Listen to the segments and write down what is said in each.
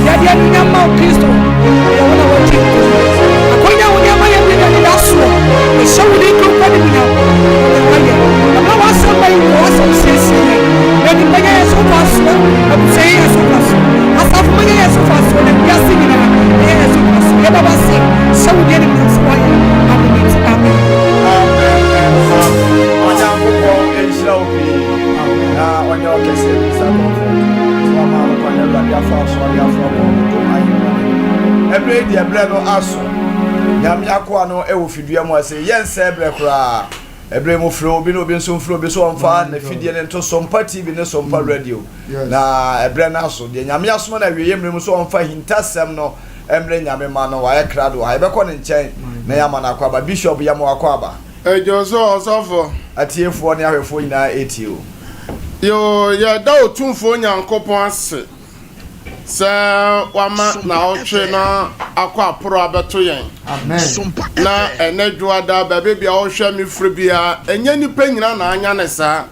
Yɛde anuonyam ma wo Kristo, ɛyɛ wo na wadi nkonim. Akwanya wo nneɛma yɛ bi na soɔ. Yɛhyɛ wo din kronkron animuonyam wɔ nea woayɛ. Ɛma w'asɛm ba yi wɔ w'asɛm siesie yɛn. Na nnipa nya yɛn so mfasoɔ, abusua nya yɛn so mfasoɔ, asafo ma nya yɛn so mfasoɔ, na wiase nyinaa nya yɛn so mfasoɔ. Yɛda wo ase hyɛ wo din animuonyam sɛ woayɛ. Amen nti, amen. Amen and amen. Onyankopɔn nhyira wo pii na ɔnyɛ wo kɛseɛ ne nsa kɔmfɔ so wama wo kwan Awurade afa wo so ade afra bɔ ɔdom ahengua no anim. Ɛberɛ yi deɛ berɛ no aso. Nyame akoa no wɔ fidua mu ase. Yɛnsɛe berɛ koraa. Ɛberɛ mu frɛ obi na obi nso mfrɛ obi so ɔmfa n'afidie no nto Sompa TV ne Sompa Radio. Na ɛberɛ no aso. Deɛ Nyame asoma no awieɛ mmerɛ mu so ɔmfa ahintasɛm no mmrɛ Nyame mma no, wayɛ krado wɔ ha. Yɛbɛkɔ ne nkyɛn na yɛama no akwaaba. Bishop, yɛma wo akwaaba. Ɛdwo so, ɔsɔfo. Atiefoɔ ne ahwɛfoɔ nyinaa retie wo. Yoo, yɛda Otumfoɔ Nyankopɔn ase sɛ wama naawɔtwe no akɔ aporo abɛto yɛn. Na ɛnɛ dwoada, baabi bia wohwɛ me firi biara, ɛnyɛ nnipa nyinaa na anya ne saa.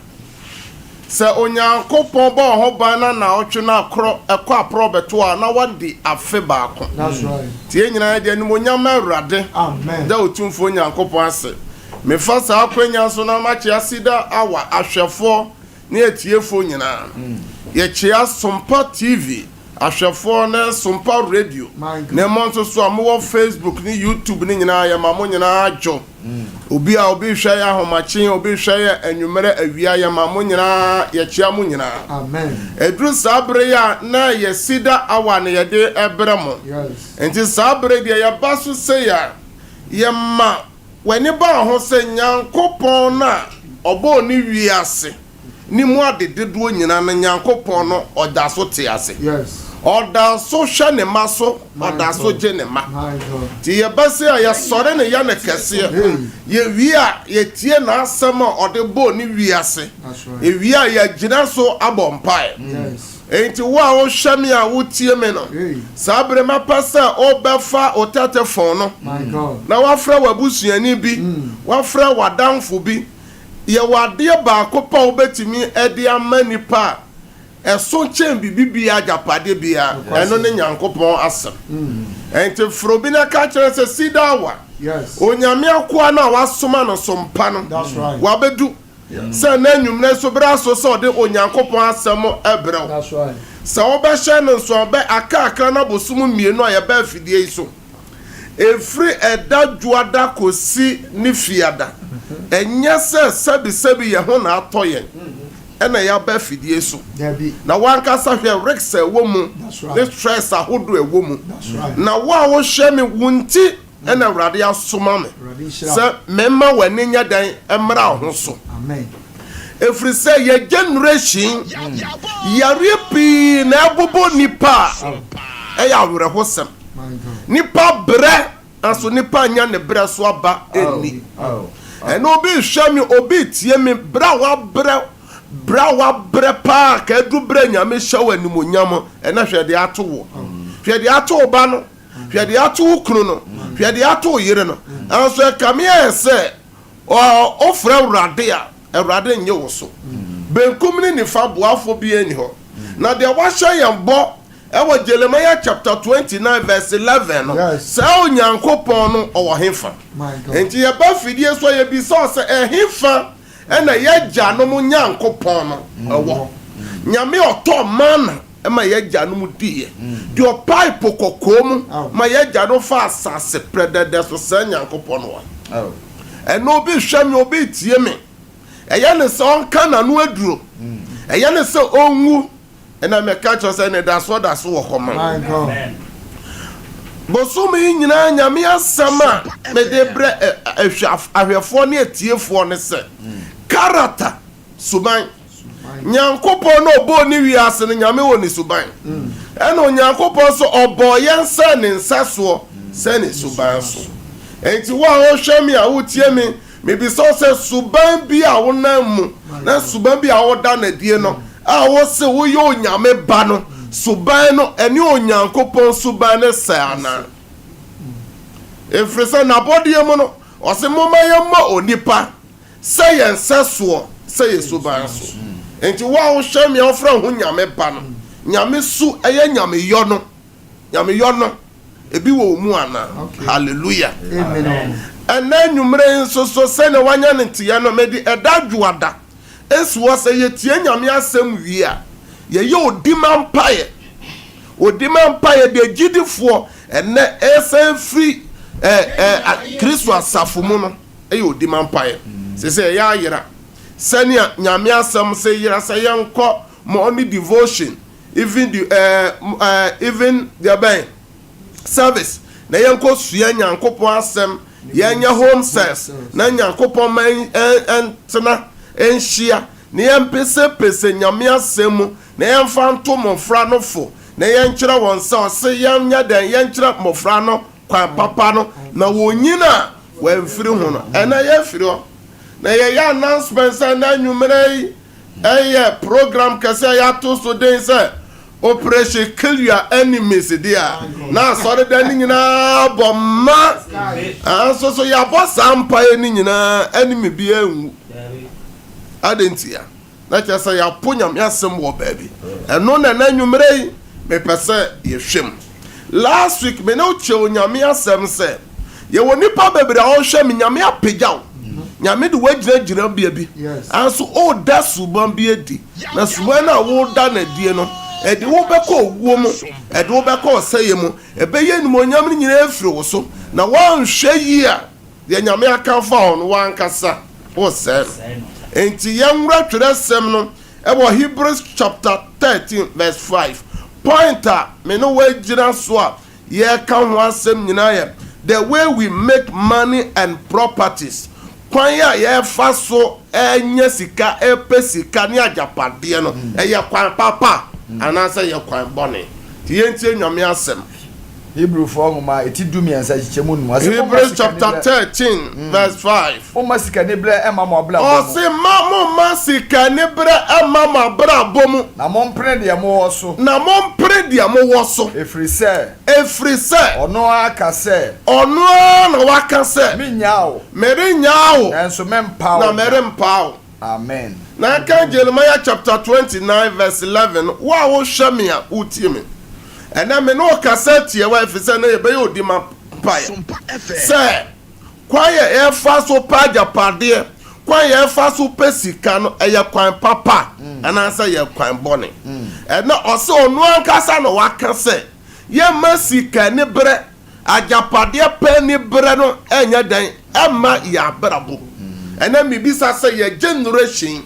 Sɛ Onyankopɔn bɔ wo ho ban na naawɔtwe no akorɔ ɛkɔ aporɔ bɛto a, na wadi afe baako. Nti yɛn nyinaa yɛde animuonyam ma Awurade, da Otumfoɔ Nyankopɔn ase. Mefa saa akwanya so na makyea Cedar Hour ahwɛfoɔ ne atiefoɔ nyinaa. Yɛkyea Sompa TV ahwɛfoɔ ne Sompa Radio ne mo nso so a mowɔ Facebook ne YouTube no nyinaa yɛma mo nyinaa adwo. Obi a obi hwɛ yɛ ahomakye, obi hwɛ yɛ anwummerɛ, awia, yɛma mo nyinaa, yɛkyea mo nyinaa. Ɛduru saa bere yi a na ɛyɛ Cedar Hour na yɛde brɛ mo. Nti saa bere deɛ yɛba so sei a, yɛma W'ani baa ho sɛ Nyankopɔn no a ɔbɔɔ ne wiase ne mu ade dodoɔ nyina no Nyankopɔn no ɔda so te ase. Ɔda so hwɛ ne mma so, ɔda so gye ne mma. Nti yɛba sei a yɛsɔre no yɛ no kɛseɛ. Yɛwie a yɛtie n'asɛm a ɔde bɔɔ ne wiase. Yɛwie a yɛagyina so abɔ mpaeɛ. Enti wo a wohwɛ me a wotie me no, saa bere mɛpɛ sɛ wobɛfa wo tɛtɛfon no na woafrɛ w'abusuani bi, woafrɛ w'adamfo bi. Yɛwɔ adeɛ baako pɛ a wobɛtumi de ama nnipa a ɛso kyɛn biribi biara, agyapadeɛ biara, ɛno ne Nyankopɔn asɛm. Enti frɛ obi na ka kyerɛ no sɛ, Sidawa, Onyame akoa no a wasoma no so mpa no, wabɛdu. Sɛ nnɛ anwummere nso bere aso sɛ ɔde Onyankopɔn Asɛm brɛ wo. Sɛ wobɛhyɛ no nso a, bɛ akakra na bosom mmienu a yɛba afidie yi so. Ɛfiri ɛda Dwoada kɔsi ne Fiada. Ɛnyɛ sɛ sɛbisɛbi yɛn ho na atɔ yɛn na yɛaba afidie so. Na w'ankasa hwɛ risks a ɛwɔ mu ne stress ahodoɔ a ɛwɔ mu. Na wo a wohwɛ me, wo nti ɛna Awurade asoma me sɛ memma w'ani nyɛ dɛn mmra wo ho so. Ɛfiri sɛ yɛ generation yareɛ pii na ɛbobɔ nipa a ɛyɛ awerɛhosɛm. Nipa brɛ nanso nipa nya ne brɛ so aba ɛnni. Ɛna obi hwɛ me, obi tie me, brɛ a wabrɛ, brɛ a wabrɛ paa ka adu brɛ Nyame hyɛ wo animonyam, ɛna hwɛ deɛ ato wo. Hwɛ deɛ ato wo ba no. Hwɛ deɛ ato wo kunu no, hwɛ deɛ ato wo yere no. Nanso ɛkame ayɛ sɛ wofrɛ Awurade a, Awurade nnye wo so. Benkum ne nifa boafoɔ biara nni hɔ. Na deɛ wahyɛ yɛn bɔ wɔ Jeremiah chapter 29 verse 11 no, saa Onyankopɔn no ɔwɔ hefa? Enti yɛba fidie so a yɛbisa wo sɛ, ɛhefa na yɛn agyanom Nyankopɔn no wɔ? Nyame a ɔtɔɔ mana ma yɛn agyanom diiɛ, deɛ ɔpae Po Kɔkɔɔ mu ma yɛn agyanom faa asase prɛdɛdɛ so, saa Nyankopɔn no a. Ɛnnɛ obi rehwɛ me, obi retie me, ɛyɛ no sɛ ɔnka n'ano aduro, ɛyɛ no sɛ ɔnwu, ɛna mɛka kyerɛ sɛ anidasoɔ da so wɔ hɔ ma wo. Bosome yi nyinaa Nyame asɛm a mede brɛ ahwɛfoɔ ne atiefoɔ ne sɛ, character, suban. Nyankopɔn na ɔbɔɔ ne wiase no, Nyame wɔ ne suban. Ɛna Onyankopɔn nso ɔbɔɔ yɛn sɛ ne nsɛsoɔ, sɛ ne suban so. Enti wo a wohwɛ me a wotie me, mebisa wo sɛ suban bi a wonam mu na suban bi a woda no adie no a wose woyɛ Onyame ba no, suban no ɛne Onyankopɔn suban no sɛ anaa? Ɛfiri sɛ n'abɔdeɛ mu no, ɔse momma yɛmmɔ onipa sɛ yɛn nsɛsoɔ, sɛ yɛn suban so. Enti wo a wohwɛ me a wofrɛ wo ho Nyame ba no, Nyame su ɛyɛ Nyameyɔ no, Nyameyɔ no, ebi wɔ wo mu anaa? Hallelujah. Ɛnnɛ anwummere yi nso so, sɛnea woanya no nteɛ no, mede ɛda dwoada esi hɔ sɛ yɛtie Nyame asɛm wie a, yɛyɛ odima mpaeɛ. Odima mpaeɛ deɛ gyidifoɔ ɛnnɛ ɛresan firi ɛ ɛ Kristo asafo mu no, ɛyɛ odima mpaeɛ. Sɛ ɛyɛ ayera sɛnea Nyame asɛm se yera sɛ yɛnkɔ morning devotion, even the eh, eh, even deɛ bɛn service na yɛnkɔ sua Nyankopɔn asɛm, yɛnyɛ home service na Nyankopɔn ma ɛntena nhyia na yɛmpesepese Nyame asɛm mu na yɛmfa nto mmɔfra no fo na yɛnkyerɛ wɔn sɛ ɔse yɛnyɛ dɛn yɛnkyerɛ mmɔfra no kwan papa no na wɔnyin a wɔamfiri ho no. Ɛnɛ yɛafiri hɔ na yɛyɛ announcement sɛ ɛnɛ anwummerɛ yi ɛyɛ program kɛse a yɛato so den sɛ Operation Kill Your Enemies deɛ a, na asɔredan no nyinaa bɔ ma. Nanso so yɛabɔ saa mpaeɛ no nyinaa enemy biara nwu? Adɛn ntia? Na kyerɛ sɛ yɛapo Nyame asɛm wɔ baabi. Ɛno na ɛnɛ anwummerɛ yi mepɛ sɛ yɛhwɛ mu. Last week me ne wo kyɛɛ Onyame asɛm sɛ yɛwɔ nnipa bebree a wɔhwɛ me, Nyame apagya wo, Nyame de wo agyina gyinabea bi, nanso woda suban bi adi, na suban no a woda no adie no, ɛde wo bɛkɔ owuo mu, ɛde wo bɛkɔ ɔsɛeɛ mu, ɛbɛyi animuonyam no nyinaa afiri wo so, na woanhwɛ yie a, deɛ Nyame aka afa ho no, w'ankasa wosɛe no. Enti yɛnwura twerɛsɛm no wɔ Hebrews chapter 13 verse 5. Point a me ne wo agyina so a yɛreka ho asɛm nyinaa yɛ the way we make money and properties, kwan a yɛfa so nya sika, pɛ sika ne agyapadeɛ no, ɛyɛ kwan papa anaasɛ ɛyɛ kwan bɔne? Nti yɛntie Nyame asɛm. Hebrifoɔ nwoma eti 13 nkyekyɛmu num. Ɔse, Momma Hebrews chapter sikaniberɛ, 13 verse 5. momma sikaniberɛ mma mo abrabɔ mu. Ɔse, Mma momma sikaniberɛ mma mo abrabɔ mu. Na mompere deɛ mowɔ so. Na mompere deɛ mowɔ so. Ɛfiri sɛ. Ɛfiri sɛ. Ɔno ara ka sɛ. Ɔno ara na waka sɛ. Merennyaa wo. Merennyaa wo. Nanso merempa wo Na da. merempa wo. Amen. Na kan Jeremiah chapter 29 verse 11, wo a wohwɛ me a wotie me. Ɛnnɛ me ne wo kasa tiawa efisɛ nnɛ yɛbɛyɛ odima mpaeɛ. Sɛ kwan yɛ yɛfa so pɛ agyapadeɛ, kwan yɛ yɛfa so pɛ sika no, ɛyɛ kwan papa anaasɛ yɛ kwan bɔne. Ɛnnɛ ɔsɛ ɔno ankasa na waka sɛ yɛmma sika ne berɛ Agyapadeɛ pɛ ne berɛ no nyɛ dɛn mma yɛn abrabɔ. Ɛnɛ mebisa sɛ yɛ generation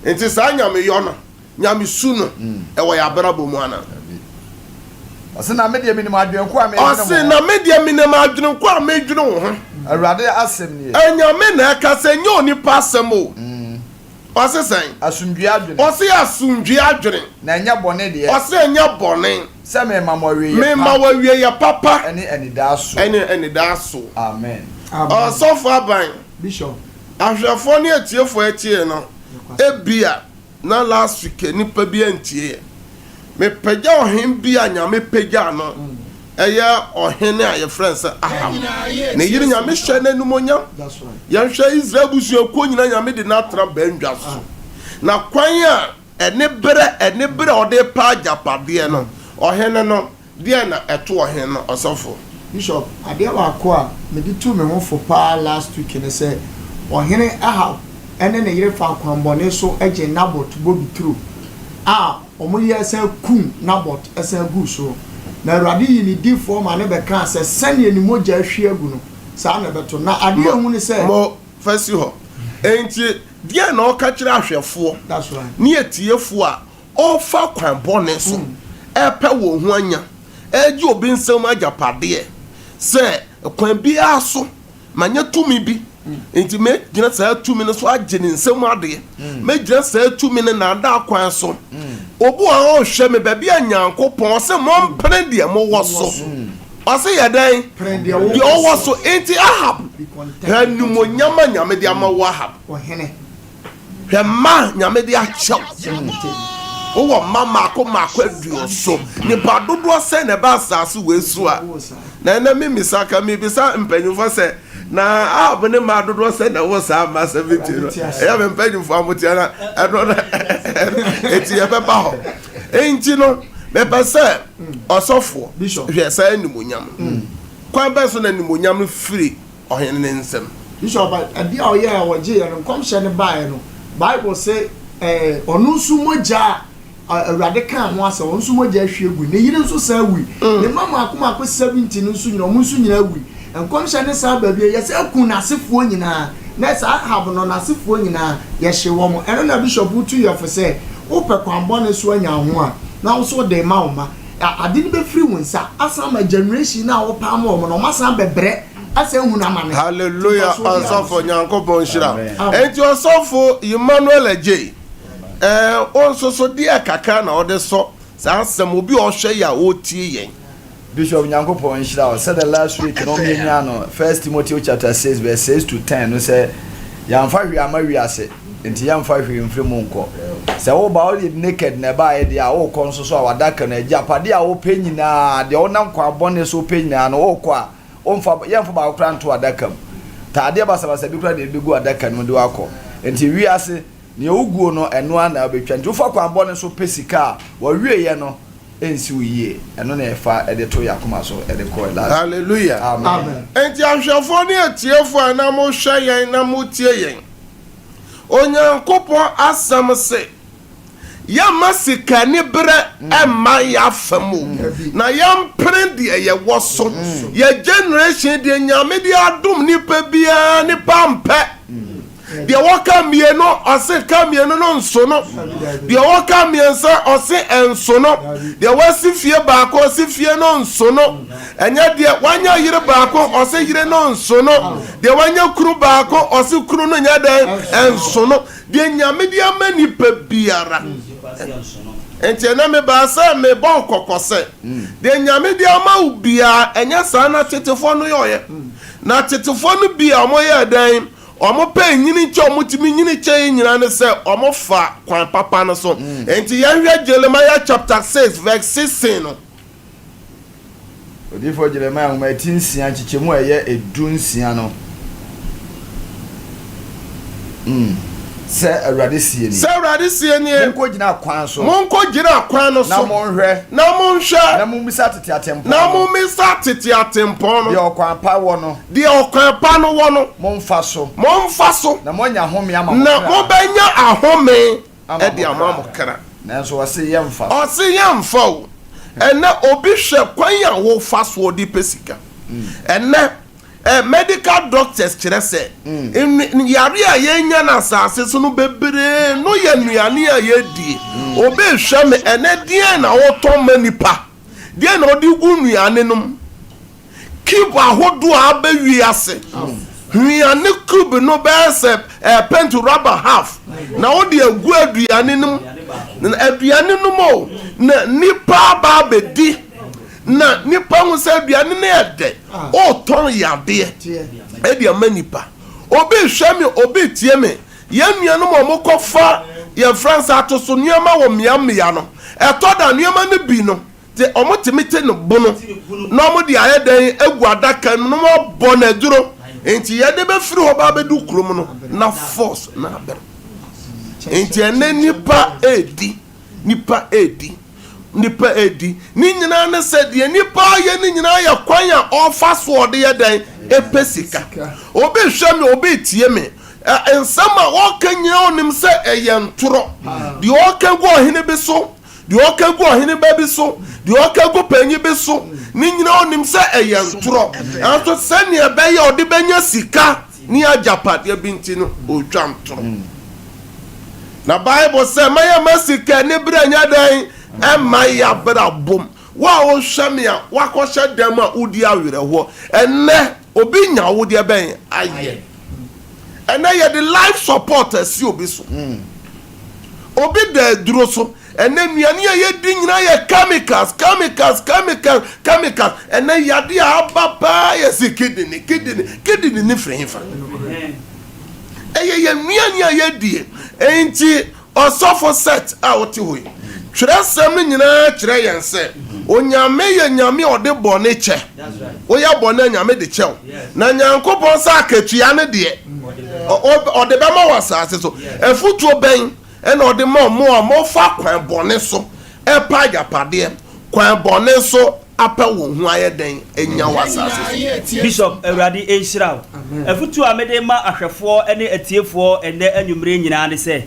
nti saa nyameyɔ no, nyamesu no ɛwɔ yɛn abrabɔ mu anaa? Ɔse na me deɛ menim adwene ko a medwene mo Ɔse ho. na me deɛ menim adwene ko a medwene wo ho. Awurade asɛm nie. Nyame na ɛkasa ɛnyɛ onipa asɛm o. Ɔse sɛn? Asomdwie adwene. Ɔse asomdwie adwene. Na ɛnyɛ bɔne deɛ. Ɔse ɛnyɛ bɔne. Sɛ mema mo awieɛ pa. Mema wo awieɛ papa. Ɛne anidaasoɔ. Ɛne anidaasoɔ. Amen. Ɔsɔfo Aban. Bishop. Ahwɛfoɔ ne atiefoɔ atie no, ebia na last week nnipa bi antie yɛ. Mepagya ɔhen bi a Nyame pagyaa no, ɛyɛ ɔhene a yɛfrɛ no sɛ Ahab. Ne yere Nyame hyɛ no animuonyam. Yɛnhwɛ Israel abusuakuo nyinaa Nyame de no atena bandwa so. Na kwan a ɛne berɛ ɛne berɛ a ɔde repɛ agyapadeɛ no, ɔhene no, deɛn na ɛto ɔhene no, ɔsɔfo? Bishop, adeɛ baako a mede tuu me ho fo paa last week ne sɛ, Ɔhene Ahab ne ne yere faa kwammɔne so gyee Nabot bobe turo a wɔyɛɛ san kum Nabot san guu soɔ. Na Awurade yii ne difoɔ maa no bɛkaa sɛ, sɛdeɛ ne mogya ahwie agu no, saa na ɛbɛto. Na adeɛ a ɛhu ne sɛ. Mo, fa si hɔ. Enti, deɛn na ɔka kyerɛ ahwɛfoɔ ne atiefoɔ a wɔfa kwan bɔne so repɛ wɔn ho anya, regye obi nsam agyapadeɛ, sɛ, Kwan biara so, manya tumi bi. Nti mɛgyina saa tumi no so agye ne nsam adeɛ. Mɛgyina saa tumi no naadaa kwan so. Obi wɔ hɔ a ɔhwɛ me baabi a Nyankopɔn ɔse mompene deɛ mowɔ so. Ɔse yɛ dɛn? Deɛ ɔwɔ so. Nti Ahab, hwɛ animuonyam a Nyame de ama wo Ahab. Hwɛ mma a Nyame de akyɛ wo. Wowɔ mma mmaako mmaako aduɔson. Nnipa dodoɔ sɛn na ɛba asase wei so a? Na ɛnɛ memmisa ka, mebisa mpanyimfoɔ sɛ, na Ahab ne mmaa dodoɔ sɛn na ɛwɔ saa mma 70 no? Ɛyɛ me mpanyimfoɔ a mote na ɛno na eti yɛbɛba hɔ. Enti no, mepɛ sɛ ɔsɔfoɔ hwɛ saa animuonyam no. Kwan bɛn so na animuonyam no firi ɔhene no nsam. Bishop, adeɛ a ɔyɛɛ a wɔgyeeɛ no, nkɔmhyɛ no baeɛ no, Bible se ɛɛ ɔno nso mogya a Awurade kaa ho asɛm, ɔno nso mogya hwie gui. Ne yere nso san wui. Ne mma mmaako mmaako 70 no nso nyinaa, wɔn nso nyinaa wui. Nkɔmhyɛ no san baa bio, yɛsan kuu n'asefoɔ nyinaa. Na saa Ahab no, n'asefoɔ nyinaa, yɛhyee wɔn. Ɛno na Bishop wotu yɛn fo sɛ, wopɛ kwan bɔne so anya wo ho a, na wo nso wode rema wo mma. Ade no bɛfiri wo nsa asan ama generation no a wopam wɔn no, wɔasan abɛbrɛ asan ahunu amane. Hallelujah ɔsɔfo Nyankopɔn nhyira wo. Enti ɔsɔfo Emmanuel Adjei eh, wo nso so deɛ kakra na wode sɔ saa asɛm obi a ɔhwɛ yɛ a ɔretie yɛn. Bishop Nyankopɔn nhyira wo. Sɛdeɛ last week no yɛnyaa no First Timothy chapter 6 verse 6 to 10 no sɛ yɛamfa hwee amma wiase nti yɛmfa hwee mfiri mu nkɔ. Sɛ woba wode naked na ɛbaeɛ deɛ a wokɔ nso so a w'adaka no agyapadeɛ a wopɛ nyinaa deɛ wonam kwan bɔne so wopɛ nyinaa no wokɔ a womfa yɛmfa baako koraa nto adaka mu. Taadeɛ basabasa bi koraa na yɛde bɛgu adaka no mu de wakɔ. Nti wiase nea woguo no ɛno ara na wobɛtwa. Nti wofa kwan bɔne so pɛ sika a w'awieɛ no ɛnsi wo yie. Ɛno na yɛfa de to yɛn akoma so de kɔɛ last week. Hallelujah. Amen. Enti ahwɛfoɔ ne atiefoɔ a na mohwɛ yɛn na motie yɛn, Onyankopɔn asɛm se, yɛmma sikaniberɛ mma yɛn afa mu, na yɛmpere deɛ yɛwɔ so. Yɛ generation deɛ Nyame de adom nipa biara, nipa mpɛ. Deɛ wɔka mmienu, ɔse ka mmienu no nso no. Deɛ wɔka mmiɛnsa, ɔse ɛnso no. Deɛ wasi fie baako, ɔse fie no nso no. Ɛnyɛ deɛ wanya yere baako, ɔse yere no nso no. Deɛ wanya kunu baako, ɔse kunu no nyɛ dɛn? Ɛnso no. Deɛ Nyame de ama nipa biara. Nti ɛnɛ mebaa sɛ mebɔ wo kɔkɔ sɛ, deɛ Nyame de ama wo biara, ɛnyɛ saa na tetefoɔ no yɔeɛ. Na tetefoɔ no bi a wɔyɛɛ dɛn? Wɔpɛ nyini nkyɛ wɔtumi nyini kyɛ yi nyinaa ne sɛ wɔfa kwan papa no so. Enti yɛnhwɛ Jeremiah chapter 6 verse 16 no. Odiyifoɔ Jeremiah nwoma ti nsia nkyekyɛmu a ɛyɛ 16 no. Mm. Sɛ Awurade seɛ nie. Sɛ Awurade seɛ nie. Monkɔgyina kwan so. Monkɔgyina kwan no so. Na monhwɛ. Na monhwɛ. Na mommisa tete atempɔn no. Na mommisa tete atempɔn no. Deɛ ɔkwan pa wɔ no. Deɛ ɔkwan pa no wɔ no. Momfa so. Momfa so. Na moanya ahome ama mo kra. Na mobɛnya ahome de ama mo kra. Nanso ɔse yɛmfa so. Ɔse yɛmfa o. Ɛnnɛ obi hwɛ kwan a wofa soɔ de pɛ sika. Ɛnnɛ Eh, medical doctors kyerɛ sɛ mm. yare a yɛnya no asase so no bebree no yɛ nnuane a yɛdie. Obi hwɛ me ɛnɛ deɛn na wotɔn ma nipa? Deɛn na ɔde gu nnuane no mu? Cube ahodoɔ a aba wiase. Nnuane cube no bɛyɛ sɛ eh, pent rubber half na wode agu aduane no mu. Aduane no mu o, na nipa aba abɛdi. Na nipa hu sɛ aduane no yɛ dɛ, ɔretɔn yadeɛ de ama nipa. Obi rehwɛ me, obi retie me. Yɛn nuanom a wɔkɔfa yɛn France ato so nneɛma wɔ mmeammea no, ɛtɔ da nneɛma no bi no, te wɔtumi te no bono na wɔde ayɛ dɛn agu adaka mu na wɔabɔ no aduro. Nti yɛde bɛfiri hɔ ba abɛdu kurom no, na force na abɛm. Nti ɛnɛ nipa redi, nipa redi. Nnipa redi. Ne nyinaa ne sɛ deɛ nnipa ayɛ no nyinaa yɛ kwan a ɔrefa so ɔde yɛ dɛn? Ɛpɛ sika. Obi rehwɛ me, obi retie me. Nsɛm a ɔreka nyinaa ɔnim sɛ ɛyɛ ntorɔ. Deɛ ɔreka gu ɔhene bi so, deɛ ɔreka gu ɔhene ba bi so, deɛ ɔreka gu panyin bi so, ne nyinaa ɔnim sɛ ɛyɛ ntorɔ. Nanso sɛdeɛ ɛbɛyɛ a ɔde bɛnya sika ne agyapadeɛ bi nti no, ɔretwa ntorɔ. Na Bible sɛ, Mma yɛmma sika anibere nyɛ dɛn? Mma yɛabrabɔ mu. Wo a wohwɛ me a woakɔhyɛ dan mu a wodi awerɛhoɔ, ɛnnɛ obi nya wo deɛ bɛn ayɛ? Ɛnɛ yɛde life support asi obi so. Obi da aduro so. Ɛnɛ nnuane a yɛdi nyinaa yɛ chemicals, chemicals, chemicals, chemicals. Ɛnɛ yadeɛ a aba paa yɛ se kidney, kidney, kidney ne firi hefa? Ɛyɛ yɛn nnuane a yɛdie. Enti ɔsɔfo Seth a wote hɔ yi, twerɛsɛm no nyinaa kyerɛ yɛn sɛ Onyame yɛ Nyame a ɔde bɔne kyɛ. Woyɛ bɔne a Nyame de kyɛ wo. Na Nyankopɔn sɛ akatua no deɛ ɔde bɛma wɔ asase so. Afutuo bɛn na ɔde ma mo a mofa kwan bɔne so pɛ agyapadeɛ, kwan bɔne so apɛ wɔn ho ayɛ dɛn anya wɔ asase so? Bishop, Awurade nhyira wo. Afutuo a mede rema ahwɛfoɔ ne atiefoɔ ɛnnɛ anwummere yi nyinaa ne sɛ,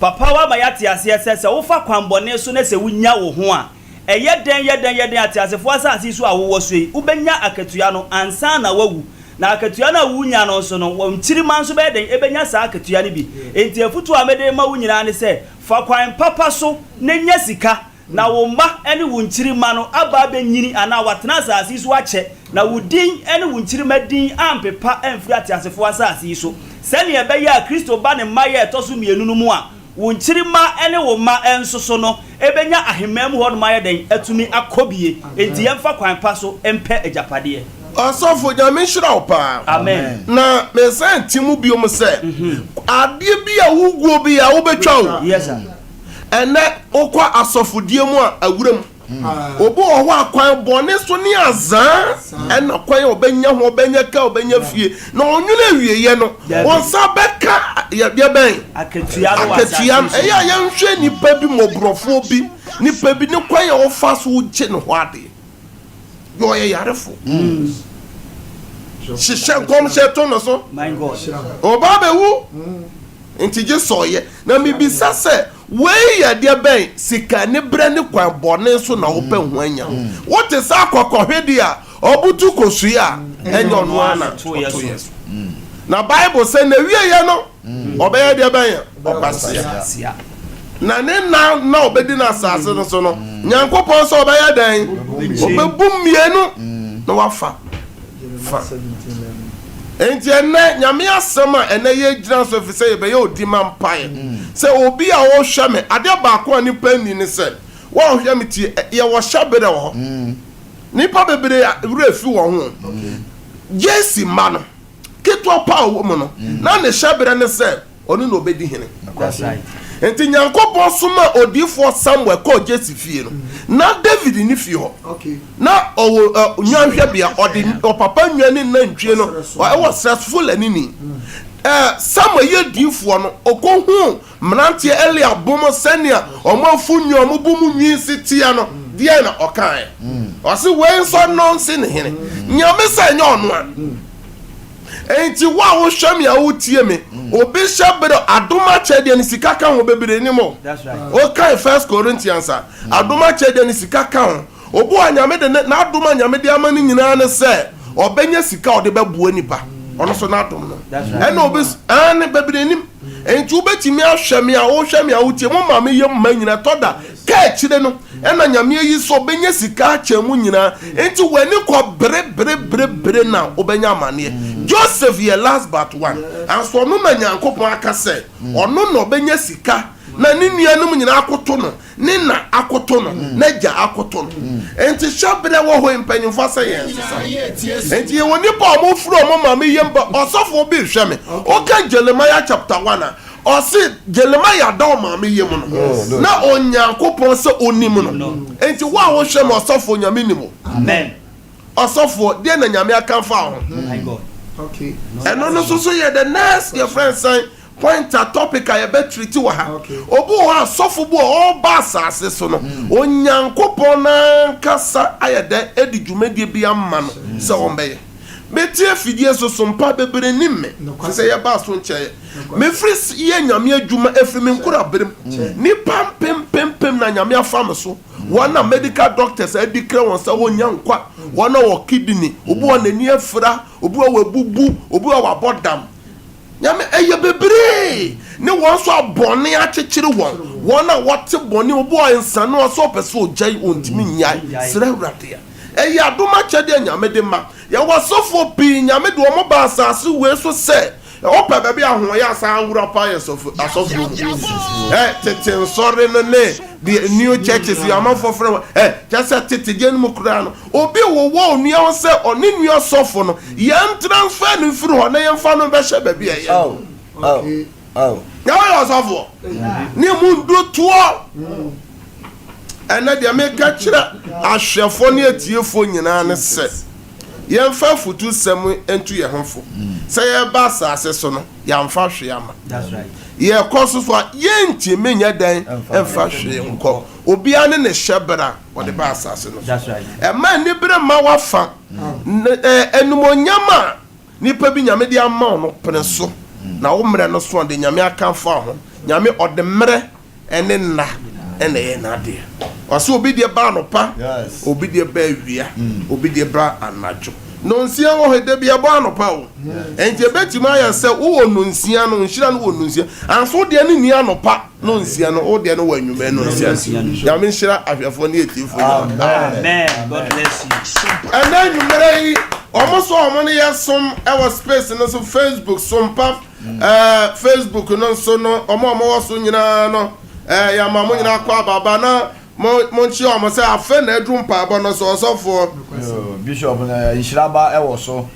Papa woama yɛate aseɛ sɛ, sɛ wofa kwanbɔne so na sɛ wonya wo ho a, ɛyɛ dɛn yɛ dɛn yɛ dɛn ateasefoɔ asase yi so a wowɔ so yi, wobɛnya akatua no ansa na woawu. Na akatua no a wunya no nso no, wo nkyirimma nso bɛyɛ dɛn? Ebenya saa akatua no bi. Enti afotu a mede rema wo nyinaa ne sɛ, fa kwan papa so na nya sika, na wo mma ne wo nkyirimma no aba abenyini anaa wɔatena asase yi so akyɛ, na wo din ne wo nkyirimma din ampepa amfiri ateasefo asase yi so, sɛnea ɛbɛyɛ a Kristo ba ne mmaeɛ a ɛtɔ so mmienu no mu a, Wo nkyirimma ne wo mma nso so no bɛnya ahemman mu hɔnom ayɛ dɛn atumi akɔ bie. Enti yɛmfa kwan pa so mpɛ agyapadeɛ. Ɔsɔfo Nyame nhyira wo paa. Amen. Na me san te mu biom sɛ adeɛ bi a wo guo bi a wo bɛtwa o. Yes sir. Ɛnɛ wokɔ asɔfodie mu a awura mu. Obi wɔ hɔ a kwan bɔne so ne azaa ɛna kwan a ɔbɛnya ho ɔbɛnya ka ɔbɛnya fie na ɔnwene awieɛ no wɔn nsa bɛka yɛdeɛ bɛn akatua no akatua no. Ɛyɛ a yɛnhwɛ nipa bi mmɔborɔfoɔ bi nipa bi ne kwan a ɔfa so gye ne ho adeɛ yɛ ɔyɛ yarefo hyehyɛ nkɔmhyɛ to no so ɔba bɛwu. Nti gye sɛ ɔyɛ. Na mebisa sɛ, wei yɛ deɛ bɛn sika aniberɛ ne kwan bɔne so na wopɛ ho anya? Wote sɛ akɔkɔhwedeɛ a ɔbutu kosua a, ɛnyɛ ɔno ara na ɔtoeɛ so. Na Bible sɛ n'awieeɛ no, ɔbɛyɛ deɛ bɛn? Ɔkwasea. Na ne nna na ɔbɛdi no asase no so no, Nyankopɔn sɛ ɔbɛyɛ dɛn? Ɔbɛbu mmienu na wafa. fa. Enti ɛnnɛ, Nyame asɛm a ɛnnɛ yɛgyina so efisɛ yɛbɛyɛ odi ma mpaeɛ sɛ obi a ɔhwɛ me, adeɛ baako a nipa nni ne sɛ, wo a wohwɛ me tie, yɛwɔ hyɛberɛ wɔ hɔ. Nipa bebree werɛ fi wɔn ho. Jesse mma no, ketewa pa a ɔwɔ mu no, na ne hyɛberɛ ne sɛ, Ɔno na ɔbɛdi hene. Enti Nyankopɔn somaa odiyifoɔ Samuel kɔɔ Jesse fie no. Ná David nni fie hɔ. Ná ɔwɔ nnwanhwɛbea, ɔde ɔpapa nnwan ne nantwie no wɔ serɛ so, Fulanini. Samuel yɛ diyifoɔ no, ɔkɔhuu mmeranteɛ Eliab bom sɛnea wɔn afu nwi a wɔbu mu nwi si teɛ no. Deɛn na ɔkaeɛ? Ɔse, Wei nso ɔno nse ne hene. Nyame sɛ ɛnyɛ ɔno a. Enti wo a wohwɛ me a wotie me, obi hyɛ bere adom akyɛdeɛ no sika ka ho bebree nim o. Wokae First Corinthians a, adom akyɛdeɛ no sika ka ho. Obi wɔ Nyame de ne n'adom a Nyame de ama no nyinaa ne sɛ ɔbɛnya sika a ɔde bɛboa nipa. Ɔno nso n'adom no. Ɛna obi ɛne bebree nim. Enti wobɛtumi ahwɛ me a wohwɛ me a wotie mo maame yam mma nyinaa ɛtɔ da ka akyire no ɛna Nyame ayi sɛ ɔbɛnya sika akyɛ mu nyinaa enti w'ani kɔ bere bere bere bere na wobɛnya amaneɛ. Joseph yɛ last but one anso ɔno na Nyankopɔn aka sɛ ɔno na ɔbɛnya sika na ne nuanom nyinaa akoto no, ne na akoto no, n'agya akoto no. Enti hyɛberɛ wɔ hɔ yi mpanyimfoɔ asɛ yɛn nsesa. Enti yɛwɔ nnipa a wɔfiri wɔn maame yam ba. Ɔsɔfoɔ bi rehwɛ me. Woka Jeremiah chapter 1 a, ɔse Jeremiah da ɔmaame yam no, na Onyankopɔn sɛ ɔnim no. Enti wo a wohwɛ me ɔsɔfoɔ, Nyame nim wo. Ɔsɔfoɔ, deɛ na Nyame aka afa wo ho? Ɛno no nso so yɛ the next yɛfrɛ no sɛn? Point a topic a yɛbɛ treat wɔ ha. Obi wɔ hɔ a sɔfo bi wɔ ɔreba asase so no, Onyankopɔn n'ankasa ayɛ dɛ adi dwumadie bi ama no sɛ ɔmbɛyɛ. Mete afidie so so mpa bebree nim me, te sɛ yɛbaa so nkyɛeɛ. Mefiri yɛ Nyame adwuma ɛfiri me nkoraberem. Nnipa mpempempem na Nyame afa me so. Wɔn a medical doctors adeclare wɔn sɛ wɔnnya nkwa, wɔn a wɔ kidney, obi wɔ n'ani afira, obi wɔ wabubu, obi wɔ wabɔ dam. Nyame, ɛyɛ bebree ne wɔn nso a bɔne akyekyere wɔn, wɔn a wɔte bɔne, obi wɔ nsano a sɛ ɔpɛ sɛ ɔgyae ɔntumi nnyae, srɛ Awurade a. Ɛyɛ adom akyɛdeɛ a Nyame de ma. Yɛwɔ asɔfoɔ pii, Nyame de wɔn ba asase wei so sɛ. Wopɛ baabi a ahoɔyɛ asan awura paa yɛ sɔfo asɔfoɔ mu. Ɛ tete nsɔre no ne the new churches yi amanfoɔ frɛ wɔn ɛ kyɛ sɛ tete deɛ no mu koraa no obi wowɔ onua ho sɛ ɔne nua sɔfo no yɛn transfer no mfiri hɔ na yɛmfa no bɛhyɛ baabi a ɛyɛ. Oh, oh, oh. Na woyɛ ɔsɔfoɔ ne mu ndu toɔ. Ɛnɛ deɛ meka kyerɛ ahwɛfoɔ ne atiefoɔ nyinaa ne sɛ yɛmfa afutusɛm ntu yɛn ho fo. Sɛ yɛreba asase so no, yɛamfa hwee amma. Yɛkɔ so so a, yɛntumi nyɛ dɛn mfa hwee nkɔ. Obiara ne ne hyɛberɛ a ɔde ba asase no so. Ɛmma anibere mma w'afa. Animuonyam a nipa bi Nyame de ama wo no, pene so. Na wo mmerɛ no so a, deɛ Nyame aka afa wo ho. Nyame ɔde mmerɛ ne nna na ɛyɛ n'adeɛ. Ɔse obi deɛ ba anɔpa, obi deɛ ba awia, obi deɛ ba anadwo. Nonsia wɔ hɔ da bi ɛbɔ anɔpa o. Enti ɛbɛtumi ayɛ sɛ wowɔ nonsia no, nhyira no wɔ nonsia. Anso wo deɛ no nni anɔpa nonsia no, wo deɛ no wɔ anwummerɛ nonsia. Nyame nhyira ahwɛfoɔ ne atiefoɔ nyinaa. Amen. God bless you. Ɛnɛ anwummerɛ yi, wɔn so a wɔn ne yɛ som wɔ space no so, Facebook, Sompa Ɛɛ Facebook no nso no, wɔn a wɔwɔ so nyinaa no, ɛɛ yɛama mo nyinaa kɔ ababa na mo monkyia wɔn sɛ afei na aduru mpaebɔ no so, ɔsɔfoɔ. Bishop no, Nhyiraba wɔ so,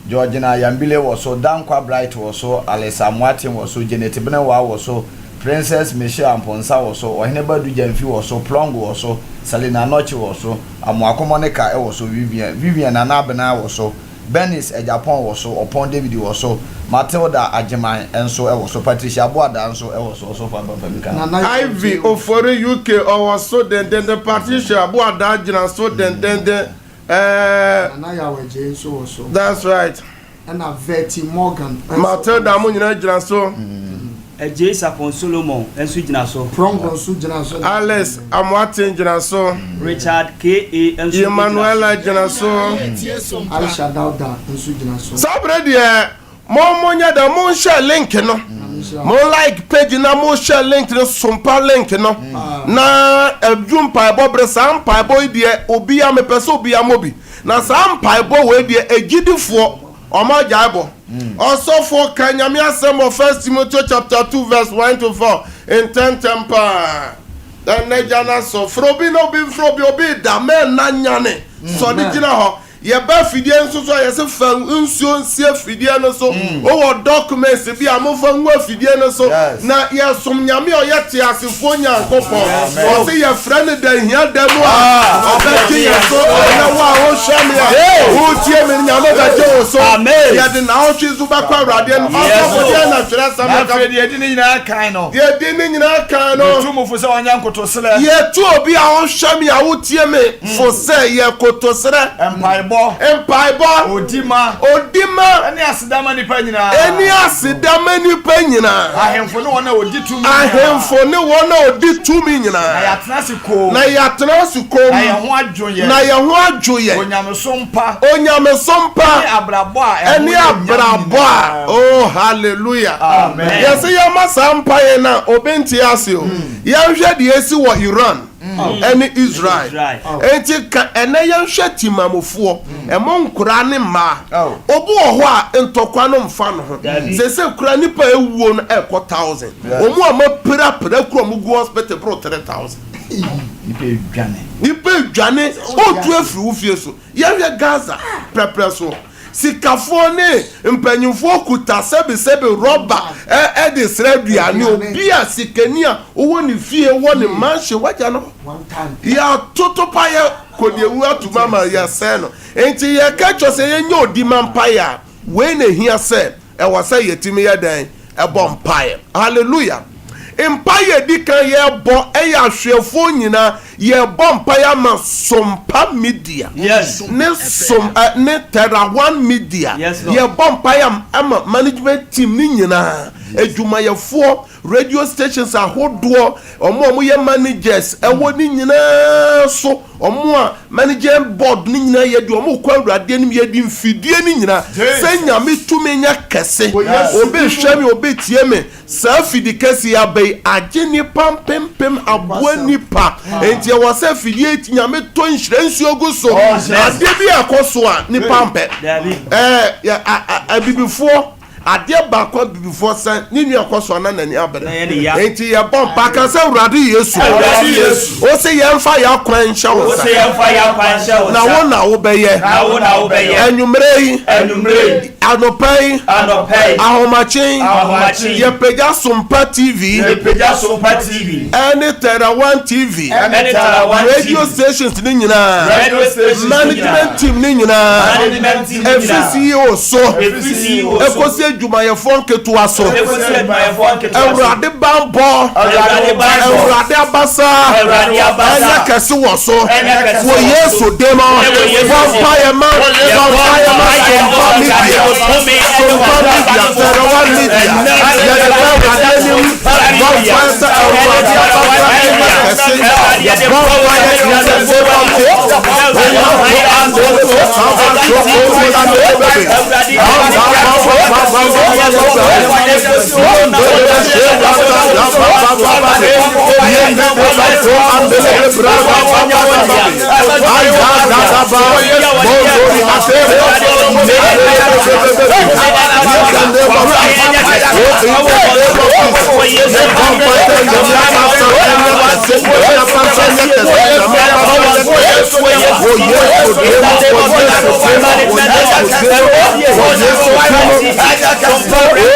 Georgina Yambile wɔ so, Dankwa Bright wɔ so, Alisa Amoaten wɔ so, Janet Benewaa wɔ so, Princess Michelle Amponsah wɔ so, Ɔheneba Adu Gyamfi wɔ so, Plong wɔ so, Selina Anokye wɔ so, Amoako Monica wɔ so, Vivian Vivian Nana Abenaa wɔ so, Bernice Agyapong wɔ so, Ɔpɔn David wɔ so, Matilda Agyeman nso wɔ so, Patricia Aboadaa nso wɔ so, Ɔsɔfo Abba fa bi ka ho. Ivy Ofori UK ɔwɔ so dendenden, Patricia Aboadaa gyina so dendenden ɛɛ. Nana Yaw Adjei nso wɔ so. That's right. Ɛna Verty Morgan nso wɔ so. Matilda mo nyinaa gyina so. Adjei Sapon Solomon nso gyina so. Prɔngo nso gyina so. Alice Amoaten gyina so. Richard KA nso gyina so. Emmanuella gyina so. Aisha Dauda nso gyina so. Saa bere deɛ mo mo nyɛ dɛ mo nhyɛ link no mo like page na mo hyɛ link no sompa link no na ɛdu mpaebɔ bere saa mpaebɔ yi deɛ obia mepɛ sɛ obia mɔ bi na saa mpaebɔ wei deɛ agyidifoɔ wɔn agyae bɔ. Ɔsɔfoɔ ka Nyame asɛm wɔ First Timoteo chapter 2 verse 1 to 4 ntɛntɛm paa. Ɛnɛ gya no asɔ. Frɛ obi na obi mfrɛ obi, obi da, mɛnna nyane, sɔre gyina hɔ. Yɛba afidie nso so a, yɛse fa nsuo nsi afidie no so. Wowɔ documents bi a, momfa ngu afidie no so. Na yɛsom Nyame a ɔyɛ teasefoɔ Nyankopɔn. Ɔse yɛfrɛ no da hia da mu a, ɔbɛgye yɛn so. Ɛnɛ wo a wohwɛ me a, wotie me no, Nyame bɛgye wo so. Yɛde naawɔtwe nso bɛkɔ Awurade anim. Ɔsɔfo deɛn na twerɛsɛm no ka? Na afei deɛ ɛdi ne nyinaa kan no. Deɛ ɛdi ne nyinaa kan no. Yɛtu mo fo sɛ wɔnyɛ nkotosrɛ. Yɛtu obi a ɔhwɛ me a wotie me fo sɛ yɛ kotosrɛ. Mpaebɔ. Mpaebɔ. Odima. Odima. Ɛne aseda ma nnipa nyinaa. Ɛne aseda ma nnipa nyinaa. Ahemfo ne wɔn a wɔdi tumi nyinaa. Ahemfo ne wɔn a wɔdi tumi nyinaa. Na yɛatena ase komm. Na yɛatena ase komm. Na yɛn ho adwo yɛn. Na yɛn ho adwo yɛn. Onyamesom pa. Onyamesom pa. Ɛne abrabɔ a ɛho yɛ Ɛne nyam abrabɔ a nyinaa. Oh hallelujah. Amen. Yɛse yɛma saa mpaeɛ no a obi nte ase o. Yɛnhwɛ deɛ ɛsi wɔ Iran. ɛne Israel. Enti ka ɛnɛ yɛnhwɛ timamufoɔ, ɛmo nkoraa ne mmaa. Obi wɔ hɔ a ntɔkwa no mfa no ho. Sese kura nipa ewuo no ɛkɔ thousand. Ɔmo a mo pira pira kura ɔmo gu hospital boro 3000. Nipa edwane, otu efiri wo fie so. Yɛhwɛ Gaza prɛprɛ so. Sikafoɔ ne mpanyinfoɔ kuta sɛbesɛbe rɔba de srɛ aduane. Obi a sikani a ɔwɔ ne fie wɔ ne mansion wagya no hɔ. Yɛatoto payɛ kɔdeɛwu atom ama yɛasɛe no. Enti yɛka kyerɛ sɛ yɛnyɛ odima mpaeɛ a, wei na ɛhia sɛ Ɛwɔ sɛ yɛtumi yɛ dɛn? Ɛbɔ mpaeɛ. Hallelujah. Mpaeɛ a ɛdi kan yɛbɔ ɛyɛ ahwɛfoɔ nyinaa yɛbɔ mpaeɛ ama Sompa Media ne Som ɛ ne Terra One Media. Yɛbɔ mpaeɛ ama management team ne nyinaa, adwumayɛfoɔ, radio stations ahodoɔ, wɔn a wɔyɛ managers ɛwɔ ne nyinaa so, wɔn a management board ne nyinaa yɛde wɔn kɔ Awurade anim, yɛde mfidie ne nyinaa sɛ Nyame tumi nyɛ kɛse. Obi hwɛ me, obi tie me, saa fidi kɛse yi aba yi agye nnipa mpempem, aboa nnipa, enti ɛwɔ sɛ fidie yi Nyame tɔ nhyira nsuo gu so. Adeɛ bi a ɛkɔ so a nnipa mpɛ, ɛɛ abibifoɔ. Adeɛ baako a abibifoɔ sɛ ne nua kɔ so a na n'ani abere. Na ɛyɛ ne ya. Enti yɛbɔ mpa ka sɛ Awurade Yesu. Awurade Yesu. Wo se yɛmfa yɛn akwan nhyɛ wo Wo nsa. se yɛmfa yɛn akwan nhyɛ wo Na wo nsa. na wobɛyɛ. Na wo na wobɛyɛ. Anwummerɛ yi. Anwummerɛ yi. Anɔpa yi. Anɔpa yi. Ahomakye yi. Ahomakye yi. Yɛpagya Sompa TV. Yɛpagya Sompa TV. Ɛne Tera One TV. Ɛne Tera One TV. Radio stations no nyinaa. Radio stations no nyinaa. Management team no nyinaa. Management team no Ɛfiri nyinaa. CEO so. Ɛfiri CEO so. Ɛkɔsi adwumayɛfoɔ nketewa so. Ɛkɔsi adwumayɛfoɔ nketewa so. Awurade banbɔ. Awurade banbɔ. Awurade abasa. Awurade abasa. Ɛnyɛ kɛse wɔ so. Ɛnyɛ kɛse Wɔ wɔ so. Yesu din mu. Ɛwɔ Yesu Bɔ din mu. mpaeɛ ma. Bɔ mpaeɛ ma Sompa Media. Sompa Media. Tɛrɛwa Media. Yɛde bɛ Awurade anim. Bɔ mpaeɛ sɛ Awurade abasa ɛnyɛ kɛse. Bɔ mpaeɛ in the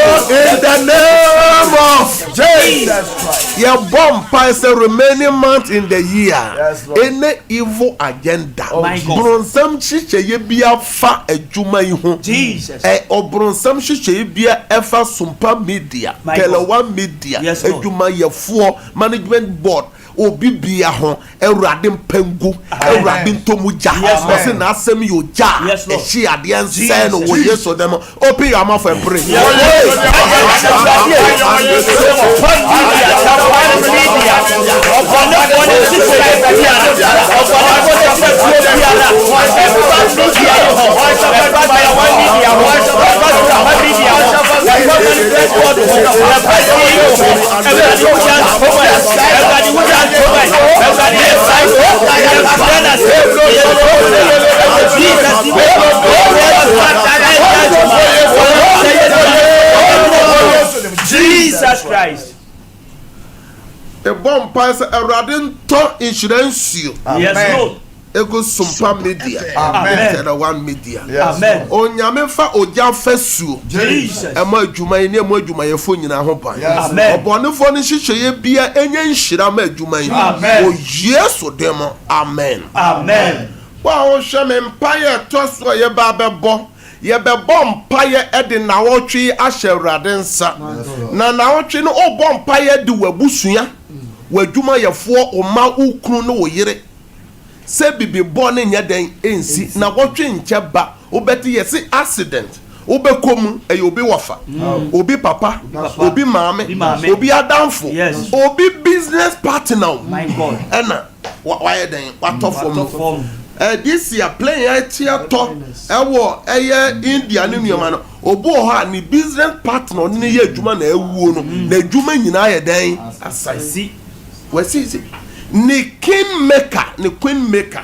name of Jesus. In the name of Jesus Christ. Yɛbɔ mpae sɛ remaining month in the year Yes, Lord. any evil agenda My God. bronsam nhyehyɛeɛ bi afa adwuma yi ho Jesus. ɛ ɔbronsam nhyehyɛeɛ bi a ɛfa Sompa Media My God. Telewa Media Yes, Lord. adwumayɛfoɔ management board obi bia ho Awurade mpa ngu Awurade ntɔ mu gya Yes, Lord. ɔse n'asɛm yɛ ogya a Yes, Lord. ɛhye adeɛ nsɛn no wɔ Jesus. Yesu dɛm open your mouth and pray. Jesus Christ. Ɛbɔ mpae sɛ Awurade ntɔ nhyira nsuo Yes, Lord. egu Sompa Media Amen. Tɛrɛ One Media. Yes, Amen. Onyame fa ogya fasuo Jesus. ɛma adwuma yi ne ɛma adwumayɛfoɔ nyinaa ho ban. Yes, Amen. Ɔbɔnefoɔ no nhyehyɛeɛ bia ɛnyɛ nhyira ma adwuma yi. Amen. Wɔ Yesu din mu. Amen. Amen. Wo a wohwɛ me mpaeɛ ɛtɔ so a yɛba abɛbɔ yɛbɛbɔ mpaeɛ de nawɔtwe yi ahyɛ Awurade nsa. Na nawɔtwe no wobɔ mpaeɛ de w'abusua, w'adwumayɛfoɔ, wo mma, wo kunu ne wo yere sɛ bibi bɔ ne nyɛ dɛn nsi nawɔtwe nkyɛ ba wobɛte yɛse accident wobɛkɔ mu ɛyɛ obi wɔfa obi papa obi maame Obi maame. obi adamfo Yes. obi business partner o. My God. Ɛna wa- wayɛ dɛn watɔ fam Watɔ fam. Ɛ this year plane ɛte atɔ ɛwɔ ɛyɛ India ne nneɛma no obi wɔ hɔ a ne business partner ɔne ne yɛ adwuma na ɛwuo no na adwuma nyinaa yɛ dɛn asae Si. wɔsi si ne king maker ne queen maker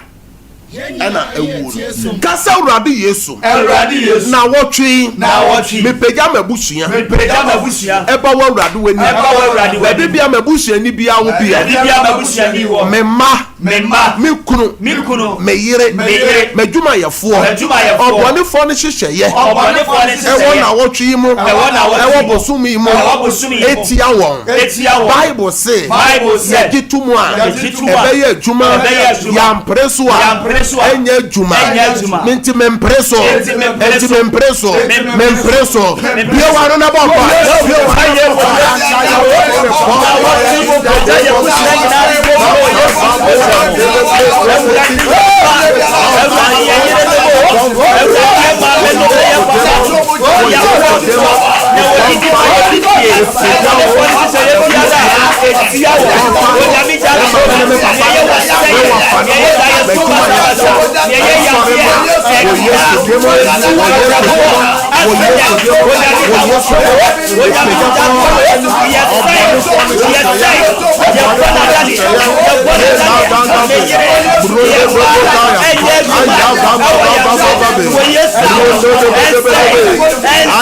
ɛna ɛwuo no kasa Awurade Yesu Awurade Yesu. na wɔtwe Na wɔtwe. mepagya m'abusua Mepagya m'abusua. ɛba wɔ Awurade w'anim Ɛba wɔ Awurade w'anim. baabi bia m'abusuani bia wo bia Baabi bia m'abusuani wɔ. me mma Me mma. me kunu Me kunu. me yere Me yere. m'adwumayɛfoɔ M'adwumayɛfoɔ. ɔbɔnefoɔ no hyehyɛeɛ Ɔbɔnefoɔ no hyehyɛeɛ. ɛwɔ nawɔtwe yi mu Ɛwɔ nawɔtwe yi ɛwɔ mu. bosom yi mu Ɛwɔ bosom yi mu. etia wɔn Etia wɔn. Bible se Bible se. yɛgye to mu a Yɛgye to mu a. ɛbɛyɛ adwuma Ɛbɛyɛ adwuma. yɛampere so a Yɛampere so a. ɛnyɛ adwuma Ɛnyɛ adwuma. nti mempere so Nti mempere nti so. mempere so mempere so Mempere bie w'ano na bɔ mpae bie w'ano na bɔ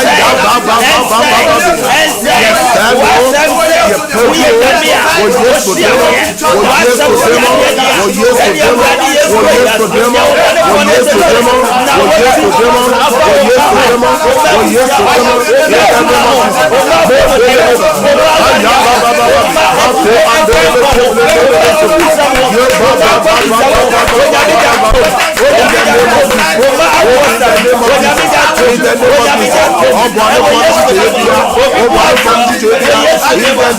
Aya ba ba ba ba ba ba. Yɛsɛe no, yɛpagya o, wɔ Yesu din mu, wɔ Yesu din mu, wɔ Yesu din mu, wɔ Yesu din mu, wɔ Yesu din mu, wɔ Yesu din mu, wɔ Yesu din mu, wɔ Yesu din mu, in the name of Jesus. Mo de aya ba ba ba ba, ma ko ande be keble be be so. Ye ba ba ba ba ba ba ba ba ba ba ba. In the name of Jesus. Oh, in the name of Jesus. In the name of Jesus. Ɔbɔ ne fɔ ne kyekyɛ bia. Ɔbɔ ne fɔ ne kyekyɛ bia. In the name of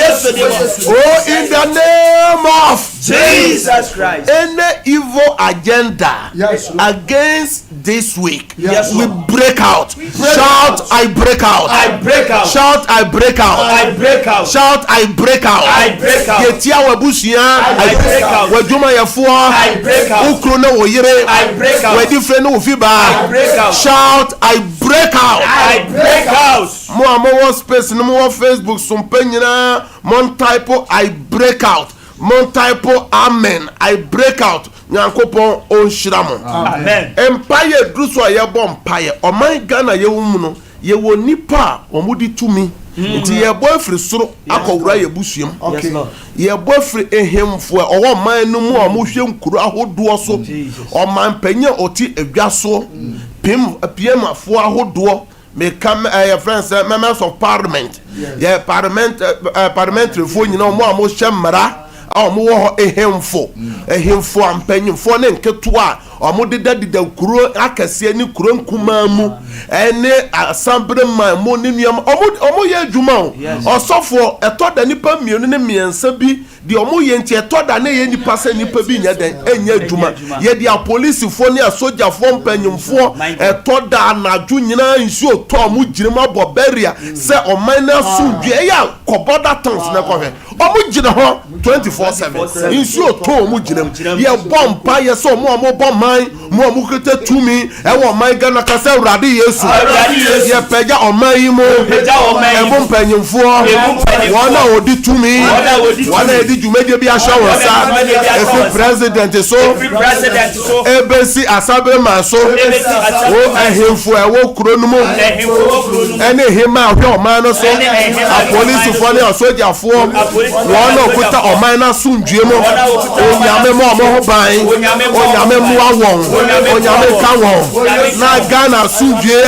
Jesus. Oh, in the name of Jesus Christ. Any evil agenda Yes, Lord. against this week, Yes, we Lord. break out. Shout, I break out. I break out. Shout, I break out. I break out. Shout, I break out. I break out. Yɛtia w'abusua. I break out. W'adwumayɛfoɔ. I break out. Wo kunu ne wo yere. I break out. W'adifire ne wo fibaa. I break out. Shout, I break out. I break out. Mo a mowɔ space no mowɔ Facebook so mpa nyinaa montype I break out. Montype amen. I break out. Nyankopɔn ɔnhyira mo. Amen. Mpaeɛ duru so a yɛbɔ mpaeɛ. Ɔman Ghana yɛwɔ mu no, yɛwɔ nnipa a wɔde tumi. Nti yɛbɔ afiri soro akɔwura yɛn abusua mu. Yes, Lord. Yɛbɔ afiri nhemfo a ɔwɔ ɔman no mu a wɔhwɛ nkuro ahodoɔ so, ɔmanpanyin a ɔte adwa soɔ, pem piemafoɔ ahodoɔ, meka mɛ ɛɛ yɛfrɛ no sɛ members of parliament, yɛ parliament ɛɛ parliamentaryfoɔ nyinaa, wɔn a wɔhyɛ mmara a wɔwɔ hɔ, ehemfo, ehemfo a mpanyinfoɔ ne nketewa a wɔdedadeda kuro akɛseɛ ne kuro nkumaa mu ɛne asambereman mu ne nneɛma, wɔn wɔyɛ adwuma o. Ɔsɔfoɔ, ɛtɔ da nipa mmienu ne mmiɛnsa bi Deɛ ɔmo yɛ nti ɛtɔ da na ɛyɛ nipa sɛ nipa bi nyɛ dɛn ɛnyɛ adwuma. Yɛde apolisifoɔ ne asogyafoɔ mpanyinfoɔ ɛtɔ da anadwo nyinaa nsuo tɔ ɔmo gyina mu abɔ barrier sɛ ɔman no asomdwie ɛyɛ a kɔ border towns na kɔhwɛ ɔmo gyina hɔ 24/7 nsuo tɔ ɔmo gyina mu. Yɛbɔ mpa yɛ sɛ ɔmo a ɔmo bɔ man Mo a mokita tumi wɔ ɔman Ghana ka sɛ Awurade Yesu, yɛpagya ɔman yi mu, ɛmu mpanyimfoɔ, wɔn a wɔdi tumi, wɔn a yɛde dwumadie bi ahyɛ wɔn nsa, ɛfiri president so ɛbɛsi asabreman so, wo ahemfo a ɛwɔ kuro no mu, ɛne hema a ɔhwɛ ɔman no so, apolisifoɔ ne asogyafoɔ, wɔn a wɔkuta ɔman no asomdwie mu, Onyame ma wɔn ho ban, Onyame mmoa wɔn, Onyame nka wɔn, na Ghana asomdwie a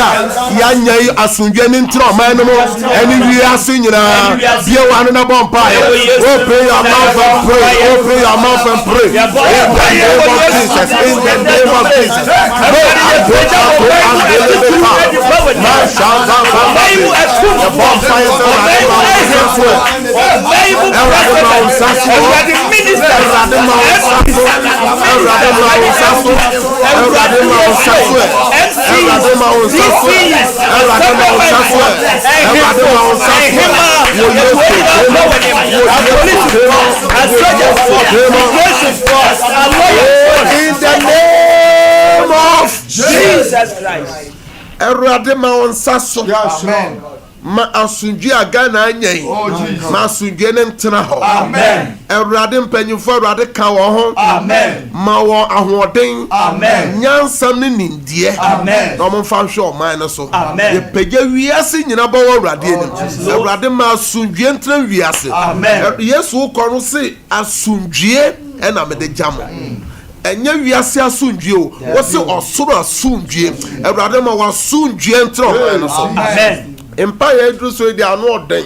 yɛanya yi asomdwie no ntena ɔman no mu ɛne wiase nyinaa. Bie w'ano na bɔ mpaeɛ. Open your mouth and pray. Open your mouth and pray. In the name of Jesus. In the name of Jesus. Go and go and go and go and go. Yɛbɔ mpaeɛ sɛ Awurade ma wo nsa so ɛ. Awurade ma wo nsa so o. Awurade ma wo nsa so. Awurade ma wo nsa so. Awurade ma wo nsa so ɛ. Awurade ma wo nsa so ɛ. Awurade ma wo nsa so ɛ. Awurade ma wo nsa so ɛ. Wɔ Yesu din mu. Wɔ Yesu din mu. Wɔ Yesu din mu. Oh, in the name of Jesus Christ. Awurade ma wo nsa so. Yes, Lord. Ma asomdwie a Ghana anya yi, Oh, Jesus. ma asomdwie no ntena hɔ. Amen. Awurade mpanyimfo, Awurade ka wɔn ho. Amen. Ma wɔn ahoɔden, Amen. nyansa ne nimdeɛ. Amen. Na wɔmfa nhwɛ ɔman no so. Amen. Yɛpagya wiase nyinaa bɔ wɔ Awurade anim. Oh, Awurade ma asomdwie ntena wiase. Amen. Yesu wokɔ no se asomdwie ɛna mede gya mo. Ɛnyɛ wiase asomdwie o, wose ɔsoro asomdwie. Awurade ma w'asomdwie ntena ɔman no so. Amen. Mpaeɛ aduru so yi deɛ ano ɔden.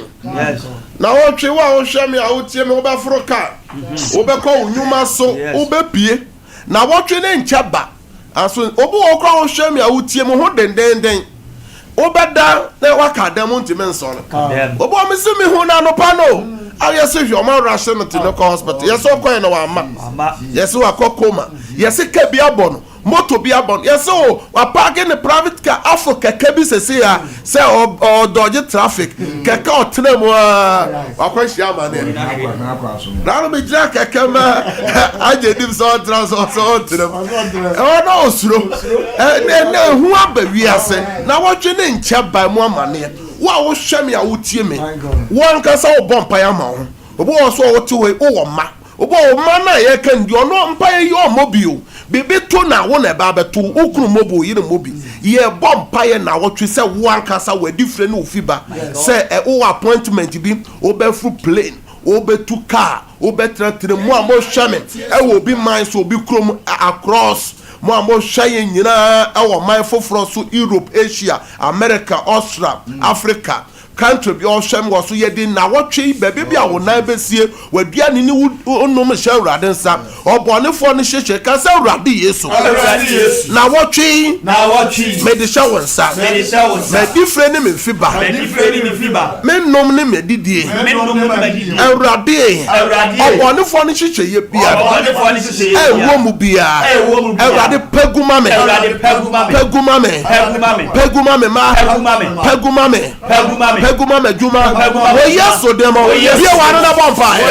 Na wɔtwe wo a wohwɛ me a wotie me wobɛforo kaa, wobɛkɔ wo nnwuma so, wobɛpie. Na wɔtwe ne nkyɛ ba. Aso obi wɔ hɔ koraa wohwɛ me a wotie me ho dendenden. Wobɛda na waka dan mu ntumi nsɔre. Obi wɔ me se mehu no anɔpa no. A yɛse hwɛ ɔma rush no te no kɔ hospital. Yɛse ɔkɔɛ na wamma. Yɛse wakɔ coma. Yɛse ka bi abɔ no. Moto bi abɔ no. Yɛse o wapaake ne private car afo kɛkɛ bi sese a sɛ ɔdɔgye traffic. Kɛkɛ ɔtena mu a wakɔ hyia amaneɛ. Na no megyina kɛkɛ ma agye nim sɛ ɔntena so ɔsɛ ɔntena mu. Ɛhɔ na ɔsuro. Ɛnɛ ehu aba wiase. Na wɔtwe ne nkyɛ ba mu amaneɛ. Wo a wohwɛ me a wotie me, wo ankasa wobɔ mpaeɛ ama wo ho. Obi wɔ hɔ so a wote hɔ yi, wowɔ mma. Obi wɔ hɔ, mma no a yɛreka no deɛ, ɔno mpaeɛ yi ɔmmɔ bi o. Biribi to no a, wo na ɛba abɛto wo. Wo kunu mmɔ bi, wo yere mmɔ bi. Yɛrebɔ mpaeɛ nnawɔtwe sɛ wo ankasa w'adifire ne wo fiba sɛ ɛ wowɔ appointment bi, wobɛforo plane, wobɛtu car, wobɛtenatena mu. Mo a mohwɛ me wɔ obi man so, obi kurom, across, mo a mohwɛ yɛn nyinaa wɔ man foforɔ so, Europe, Asia, America, Austria, Africa, Country bi ɔhwɛ me wɔ so yɛde nnawɔtwe yi baabi bi a wo nan bɛsie w'aduane ne wo nom hyɛ Awurade nsa ɔbɔnefoɔ no hyehye ka sɛ Awurade Yesu nnawɔtwe yi mede hyɛ wo nsa m'adifire ne me mfiba me nom ne m'adidie Awurade ɔbɔnefoɔ no nhyehyɛeɛ biara ɛwɔ mu biara Awurade pɛ gu ma me pɛ gu ma me pɛ gu ma me ma pɛ gu ma me pɛ gu ma m'adwuma wɔ Yesu din mu bue w'ano na bɔ mpaeɛ.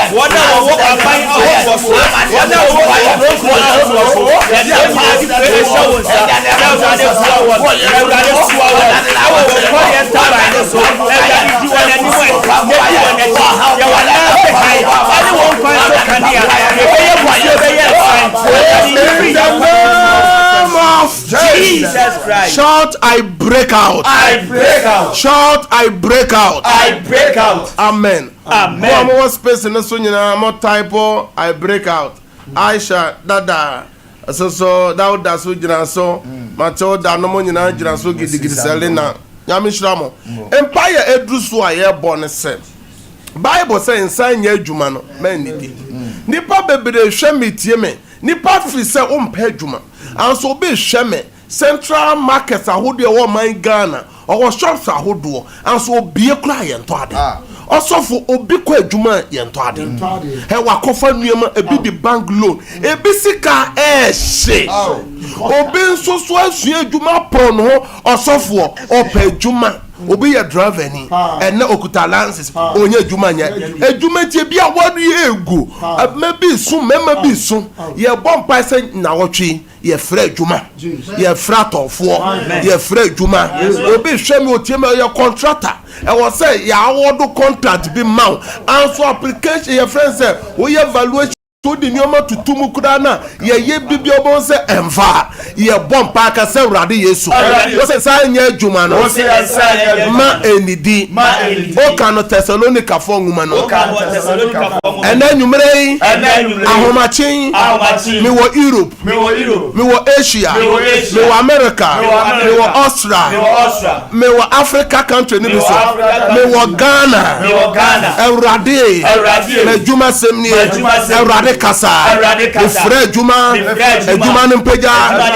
Wɔn a wɔwɔ aman ahodoɔ so, wɔn a wɔwɔ nkuronkuro ahodoɔ so, yɛde wɔn nyinaa de fire ahyɛ wo nsa, sɛ Awurade boa wɔn, Awurade soa wɔn wɔ wɔn kɔdeɛ ntaban no so, Awurade di wɔn anim ɛ, na di wɔn akyi, yɛ wɔn nan ase hann, ɛne wɔn kwan so kanea, yɛbɛyɛ musuo bɛyɛ nsan, Awurade yi firi yɛn kwan mu. Jesus Christ. Shout I break out. I break out. Shout I break out. I break out. Amen. Amen. Mo a mowɔ space no so nyinaa mo type I break out. Aisha dada soso Dauda so gyina so. Matilda no mo nyinaa gyina so gidigidi Selina. Nyame nhyira mo. Mpaeɛ aduru so a yɛbɔ ne sɛ Bible sɛ nsa nyɛ adwuma no mannidi. Nipa bebree hwɛ me tie me. Nipa firi sɛ wompɛ adwuma. Anso obi hwɛ me Central markets ahodoɔ ɛwɔ ɔman Ghana ɔwɔ shops ahodoɔ anso obie koraa yɛntɔ ade. Ɔsɔfo obi kɔ adwuma a yɛntɔ ade. Ɛ wakɔfa nneɛma ebi de bank loan ebi sika ɛɛhye. Obi nso so asua adwuma apɔn ne ho ɔsɔfoɔ ɔpɛ adwuma obi yɛ driver ni ɛnɛ okuta license ɔnyɛ adwuma nyɛ adwuma nti ebi awareɛ egu mma bi so mmarima bi so yɛbɔ mpae sɛ nnawɔtwe Yɛfrɛ adwuma. Yɛfrɛ atɔfoɔ. Yɛfrɛ adwuma. Obi hwɛ me otie me ɔyɛ contractor. Ɛwɔ sɛ yɛawɔdo contract bi ma wo. Anso application yɛfrɛ no sɛ woyɛ valuation wode nneɛma tutu mu koraa na yɛyɛ biribi a wobɛhu sɛ ɛmfa. Yɛbɔ mpae ka sɛ Awurade Yesu. Wo sɛ saa nyɛ adwuma no ma ɛnnidi. Woka no Tɛsalonikafoɔ nwoma no. Ɛnɛ anwummerɛ yi, ahomakye yi, mewɔ Europe. Mewɔ Asia. Mewɔ America. Mewɔ Austria. Mewɔ Africa country no bi so. Mewɔ Ghana. Awurade, m'adwuma sɛm nie. Awurade kasa. Mefrɛ adwuma. Adwuma no mpagya.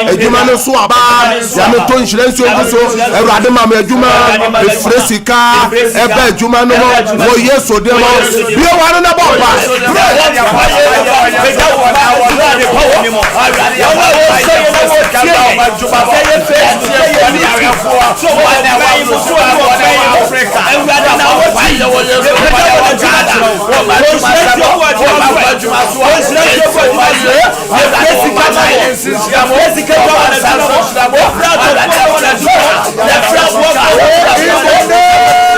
Adwuma no so aba. Nyame tɔ nhyira nsuo ngu so. Awurade ma me adwuma. Mefrɛ sika ɛba adwuma no mu. Wɔ Yesu din mu. Bue w'ano na bɔ mpae. In the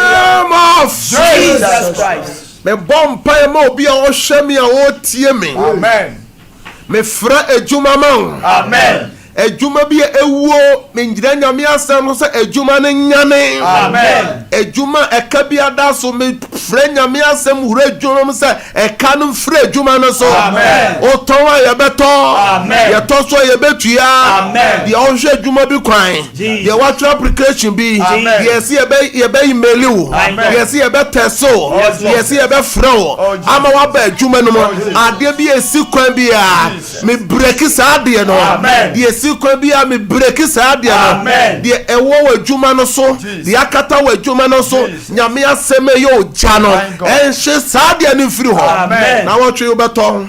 name of Jesus Christ. Mebɔ mpaeɛ ma obi a ɔhwɛ me a ɔretie me. Amen. Mefrɛ adwuma ma wo. Amen. Adwuma bi a ɛwuo, mengyina Nyame asɛm so sɛ adwuma no nyane. Amen. Adwuma a ɛka bi ada so, mefrɛ Nyame asɛm wura adwuma mu sɛ ɛka no mfiri adwuma no so. Amen. Wotɔn a yɛbɛtɔ. Amen. Yɛtɔ so a yɛbɛtua. Amen. Deɛ ɔhwehwɛ adwuma bi kwan. Jesus. Deɛ watwerɛ application bi. Amen. Deɛ ɛsɛ yɛbɛ yɛbɛ email wo. Amen. Deɛ ɛsɛ yɛbɛ text wo. Yes, Lord. Deɛ ɛsɛ yɛbɛfrɛ wo. Oh, Jesus. Ama waba adwuma no mu. Oh, Jesus. Adeɛ bi a ɛsi kwan biara. Me breki saa adeɛ no. Amen. Deɛ ɛsi kwan biara me breki saa adeɛ no. Amen. Deɛ ɛwɔ w'adwuma no so. Deɛ akata w'adwuma. adwuma no so, Nyame asɛm ɛyɛ ogya no ɛnhye saa deɛ no mfiri hɔ. Na wɔtwe wobɛtɔ,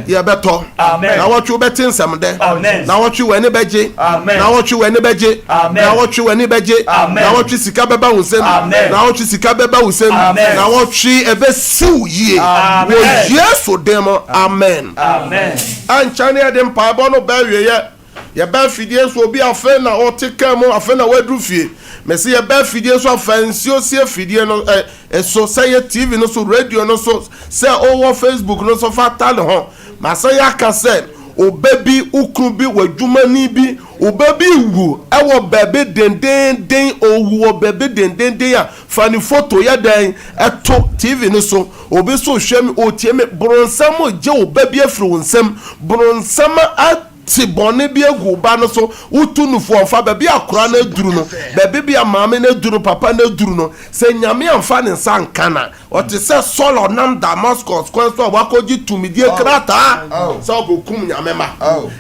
yɛbɛtɔ. Na wɔtwe wobɛte nsɛm dɛ. Na wɔtwe w'ani bɛgye. Na wɔtwe w'ani bɛgye. Na wɔtwe w'ani bɛgye. Na wɔtwe sika bɛba wo nsam. Na wɔtwe sika bɛba wo nsam. Na wɔtwe ɛbɛsi wo yie. Wɔ Yesu din mu, amen. Ɛnkyɛ ne yɛde mpaebɔ no ba awieɛ. Yɛba afidie so obi afei na ɔte kaa mu afei na waduru fie. Mese yɛba afidie so afa nsuo si afidie no ɛ so sɛ yɛ TV no so radio no so sɛ owɔ Facebook no so fa ta ne ho. Masan aka sɛ ɔba bi okunu bi w'adwumani bi ɔba bi wu ɛwɔ baabi dendenden ɔwu wɔ baabi dendenden a fa ne foto yɛ dɛn ɛto TV no so. Obi so hwɛ me otie me bronsam regye wo ba bi afiri wo nsam bronsam a Te bɔne bi agu wo ba no so, wotu no fo ɔmfa, baabi a akora no aduru no, baabi bi a maame no aduru no, papa no aduru no, sɛ Nyame amfa ne nsa anka no a, ɔte sɛ Saul a ɔnam Damascus kwan so a wakɔgye tumidie krataa sɛ ɔbɛkum Nyame mma.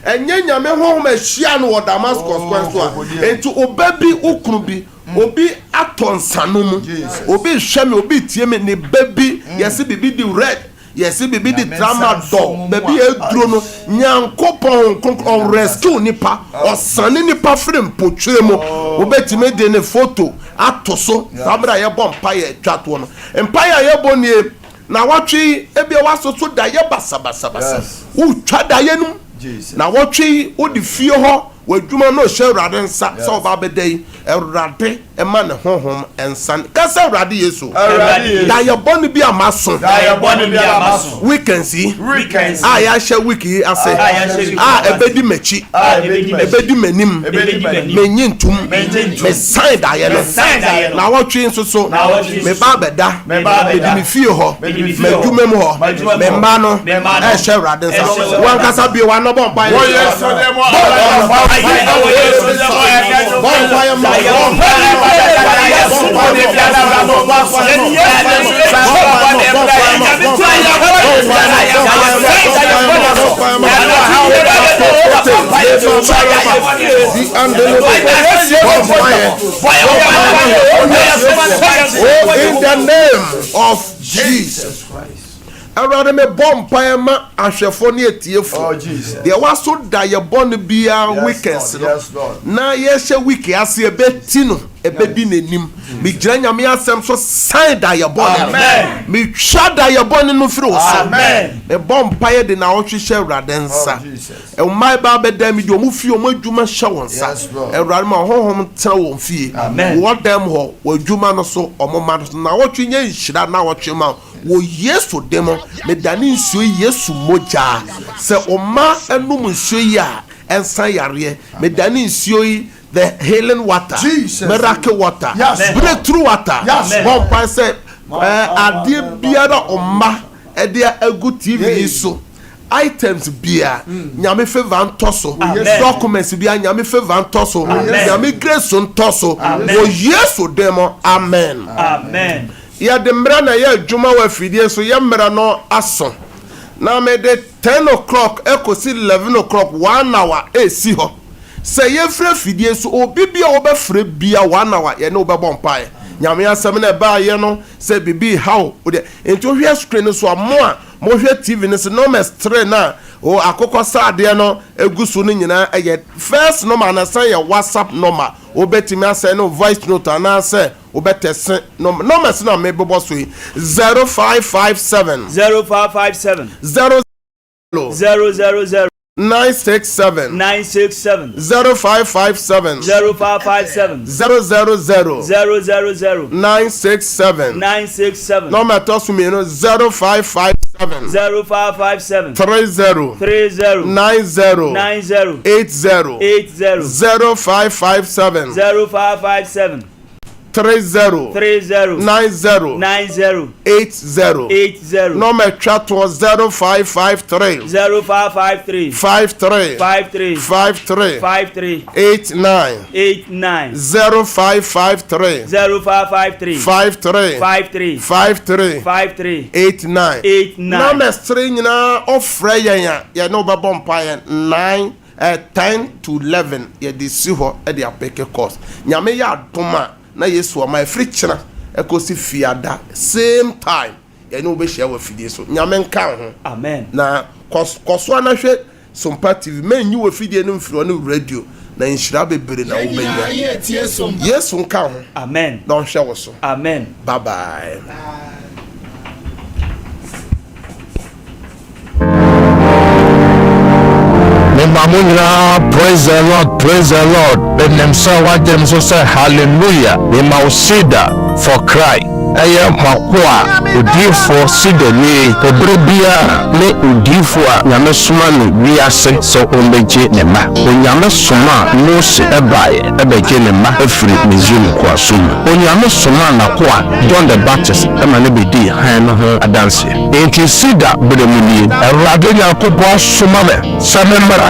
Ɛnyɛ Nyame honhom ahyia no wɔ Damascus kwan so a, enti wo ba bi, wo kunu bi, obi atɔ nsano mu, obi rehwɛ me, obi retie me, ne ba bi, yɛse biribi di red, Yɛse biribi de tramadol baabi a aduro no Nyankopɔn Honhom Kronkron ɔrescue nipa ɔsane nipa firi mpotwerɛ mu wobɛtumi de ne photo ato so saa mmerɛ a yɛbɔ mpaeɛ atwa toɔ no mpaeɛ a yɛbɔ nie nawɔtwe yi ebia woasoso daeɛ basabasabasa wotwa daeɛ no mu nawɔtwe yi wode fie hɔ w'adwuma no hyɛ Awurade nsa sɛ ɔba abɛda yi Awurade ma ne honhom nsan. Ka sɛ, Awurade Yesu, da yɛ bɔne bi a maso. Weekends yi a yɛahyɛ week yi ase a ɛbɛdi m'akyi, ɛbɛdi m'anim, menye ntom, mesan daeɛ no. Naawɔtwe nso so, meba abɛda, mede me fie hɔ, m'adwuma mu hɔ, me mma no ɛhyɛ Awurade nsa. Wankasa bue w'ano bɔ mpaeɛ. Bɔ mpaeɛ ma Oh, in the name of Jesus Christ. Awurade mebɔ mpaeɛ ma ahwɛfoɔ ne atiefoɔ. Oh, Deɛ waso da yɛ bɔne biara weekends no na yɛhyɛ week ase ɛbɛti no ɛbɛdi n'anim. Megyina Nyame asɛm so san da yɛ bɔne no. Metwa da yɛ bɔne no firi wo so. Mebɔ mpaeɛ de naawɔtwe hyɛ Awurade nsa. Oh, Mmaa ba abɛdan mi de wɔn fie wɔn adwuma hyɛ wɔn nsa. Awurade ma honhom ntena wɔn fie. Wɔ dɛm hɔ, wɔ adwuma no so, wɔn mma no so. Naawɔtwe nyɛ nhyira naawɔtwe ma Wɔ Yesu de no, medane nsuo yi Yesu mogya. Sɛ ɔma nom nsuo yi a, ɛnsa yareɛ. Medane nsuo yi the healing water, miracle water, breakthrough water. Bɔ mpae sɛ adeɛ biara ɔma ɛde agu TV yi so, items bia Nyame favour ntɔ so, documents bia Nyame favour ntɔ so, Nyame grace ntɔ so. Wɔ Yesu de mo, amen. Amen. Yɛde mmerɛ na ɛyɛ adwuma wɔ afidie so, yɛ mmerɛ no aso. Na mede ten o'clock kɔsi 11 o'clock, one hour ɛresi hɔ. Sɛ yɛfiri afidie so, obi bi a wobɛfrɛ bia one hour yɛne wo bɛbɔ mpaeɛ. Nyame asɛm no ɛbaeɛ no sɛ biribi reha wo wodeɛ. Nti wohwɛ screen no so a, mo a mohwɛ TV no so, numbers three no a o akokɔ sradeɛ no gu so no nyinaa ɛyɛ first number no ɛsan yɛ WhatsApp number. Wobɛtumi asɛne wo voice note anaasɛ Wobɛtɛ se no numbers no a mebobɔ so yi, 0557. 0557. 00. 000. 967. 967. 0557. 0557. 000. 000. 967. 967. Nɔmba ɛtɔ so mmienu, 0557. 0557. 30. 30. 90. 90. 80. 80. 0557. 0557. 30. 30. 90. 90. 80. 80. Nɔmba ɛtwa toɔ 0553. 0553. 53. 53. 53. 53. 89. 89. 0553. 0553. 53. 53. 53. 53. 89. 89. Numbers three nyinaa ɔfrɛ yɛn a yɛne wo bɛbɔ mpaeɛ 9 eh, 10 to 11 yɛde si hɔ de apeke course. Nyame yɛ adom a. Na Yesu ɔma ɛfiri kyena ɛkɔsi fiada same time yɛne wo bɛhyia wɔ afidie so. Nyame nka wo ho. Amen. Na kɔ kɔ so ara na hwɛ Sompa TV. Mɛnyi w'afidie no mfiri hɔ ne wo radio na nhyira bebree na wobɛnya. Yesu nka wo ho. Amen. Na ɔnhwɛ wo so. Amen. Bye bye. Mema mo nyinaa praise the Lord, praise the Lord. Menim sɛ woagye me so sɛ hallelujah. Mema wo cedar for Christ. Ɛyɛ m'akoa odiyifoɔ Sidoni. Ɛberɛ biara ne odiyifoɔ a Nyame soma no wiase sɛ ɔmmɛgye ne mma. Onyame somaa Mose baeɛ bɛgye ne mma firi Misrim nkoasom mu. Onyame somaa n'akoa John the Baptist ma no bɛdii hann no ho adanseɛ. Enti Sida berɛ mu nie, Awurade Nyankopɔn asoma me sɛ memmra.